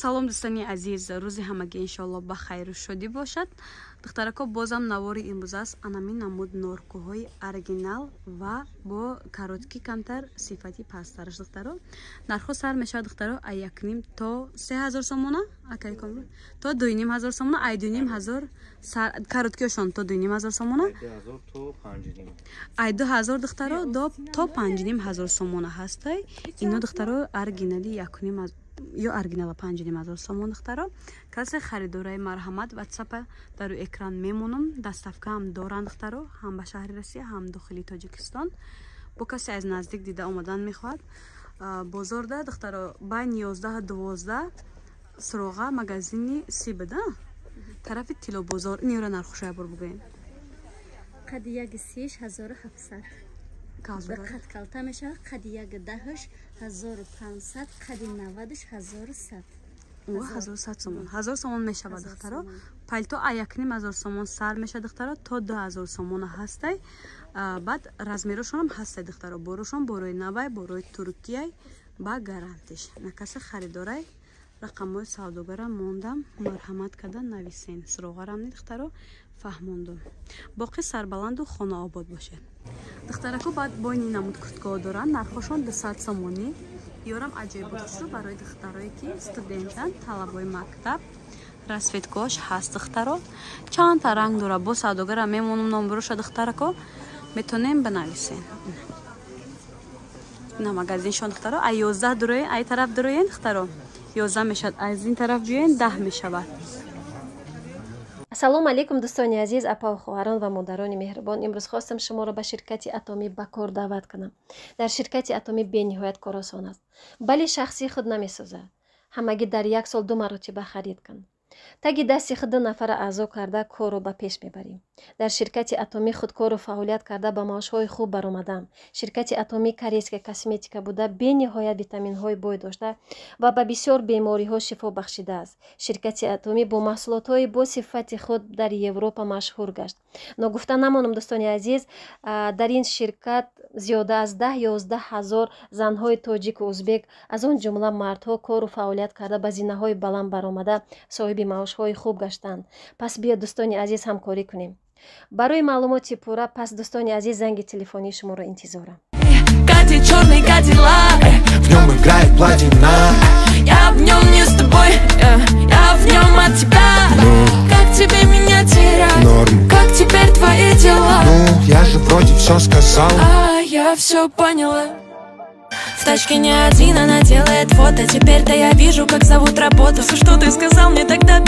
Салом, дӯстони азиз, рӯзи ҳамагӣ иншоалло ба хайру шодӣ бошад. Духтарако, бозам навори имрӯз аст анамин намуд норкаҳои оригинал ва бо короткий, камтар сифати пасттараш. Духтаро, нархҳо сар мешавад, духтаро, ай 1,5 то 3000 сомона, то 2500 сомона, ай 2500 короткиошон то 2500 сомона, ай 2000, духтаро, то 5500 сомона ҳастай ино. Духтаро, оригинали 1,5 ё оригинала 5500 сомон. Духтаро, касе харидораи, марҳамат, ватсапа дар рӯи экран мемонам. Доставкаам доранд, духтаро, ҳам ба шаҳри Россия, ҳам дохили Тоҷикистон. Бо касе аз наздик дида омадан мехоҳад, бозорда, духтаро, байни 11-12 суроға магазини Сибада, тарафи Тилобозор. Инёра нархушая бор бугӯем. Қади яги сиш 1700, қад калта мешавад, қади яги даҳаш 1500, қади навадаш 1100. 1100 сомон, 1000 сомон мешавад. Духтаро, пальто а 1500 сомон сар мешавад, духтаро, то 2000 сомона ҳастай. Баъд размерошонам ҳастай, духтаро, борошон борои навай, борои Туркияй, ба гарантиш. Накасе харидорай, рақамҳои савдогара мондам, марҳамат карда нависен. Суроғарам ни, духтаро, фаҳмондум. Боқӣ сарбаланду хонаобод бошед. Духтарако, баъд бойни намуд курткаҳо доранд, нархошон 200 сомонӣ. Ёрам аҷоибот шу барои духтарое ки студентанд, талабои мактаб. Расцветкаош ҳаст, духтаро, чандта ранг дора. Бо савдогара мемонам номбуроша, духтарако, метонем бинависен. На магазиншон, духтаро, ай 11 дуроен, ай тараф дуроен, духтаро, 11 мешавад, аз ин тараф биёен, 10 мешавад. Ассалому алайкум, дӯстони азиз, апаву хоҳарон ва модарони меҳрубон. Имрӯз хостам шуморо ба ширкати Атомӣ ба кор даъват кунам. Дар ширкати Атомӣ бениҳоят кор осон аст, бале, шахсии худ намесозад. Ҳамагӣ дар як сол ду маротиба харид кун. Таги дасти худ ду нафара аъзо карда, корро ба пеш мебарем. Дар ширкати Атомӣ худкору фаъолият карда, ба маошҳои хуб баромадам. Ширкати Атомӣ корейская косметика буда, бениҳоят витаминҳои бой дошта ва ба бисёр бемориҳо шифо бахшидааст. Ширкати Атомӣ бо маҳсулотҳои бо сифати худ дар Европа машҳур гашт. Ногуфта намонам, дӯстони азиз, дар ин ширкат зиёда аз 10-11 ҳазор занҳои тоҷику узбек, аз он ҷумла мардҳо, кору фаъолият карда, ба зинаҳои баланд баромада, соҳиби маошҳои хуб гаштанд. Пас биё, дӯстони азиз, ҳамкорӣ кунем. Барои маълумоти пурра, пас, дӯстони азиз, занги телефонии шуморо интизорам. Катит черный кадиллак. В нем играет платина. Я в нем не с тобой, я в нем от тебя. Ну, Как тебе меня терять? Норм. Как теперь твои дела? Ну, я же вроде все сказал. А я все поняла. В тачке не один, она делает фото. Теперь-то я вижу, как зовут работу. Все, что ты сказал мне тогда.